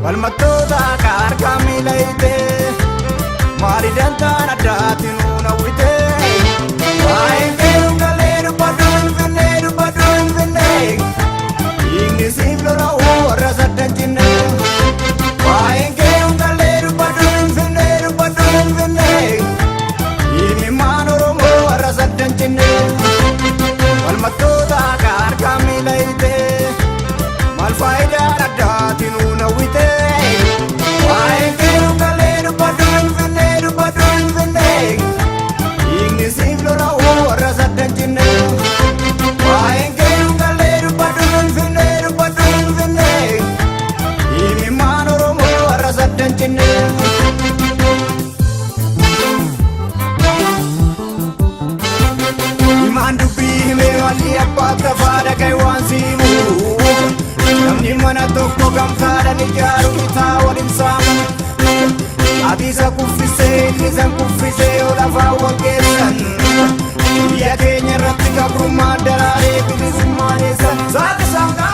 Falmattoota akka harkaa miila hiitee, maali dantaan addaatti nuun hawwitee? Waa'een keeru galee dubbadhu Finfinnee, dubbadhu Finfinnee. Dhiigni siif lola'u warra saddan cinne. Waa'een keeru galee dubbadhu Finfinnee, dubbadhu Finfinnee. Dhiigni maan Oromoo warra saddan cinne. Falmattoota akka harkaa miila hiitee, maal faayidaan addaatti nuun hawwitee? Waa'een keeru galee dubbadhu Finfinnee, dubbadhu Finfinnee. Dhiigni siif lola'u warra saddan cinne. Waa'een keeru galee dubbadhu Finfinnee, dubbadhu Finfinnee. Dhiigni maan Oromoo warra saddan cinne. Himaan dubbii himee walii abbaa tafaa dhagaye waan siimu. Namni mana tokko gamtaadhaan ijaaru bitaa waliin saamu. Ati isa kuffisee, inni isa kuffisee, yoo lafaa wal geessan. Biyya keenya irratti gabrummaan daraaree bilisummaan eessan. Saaka saaka.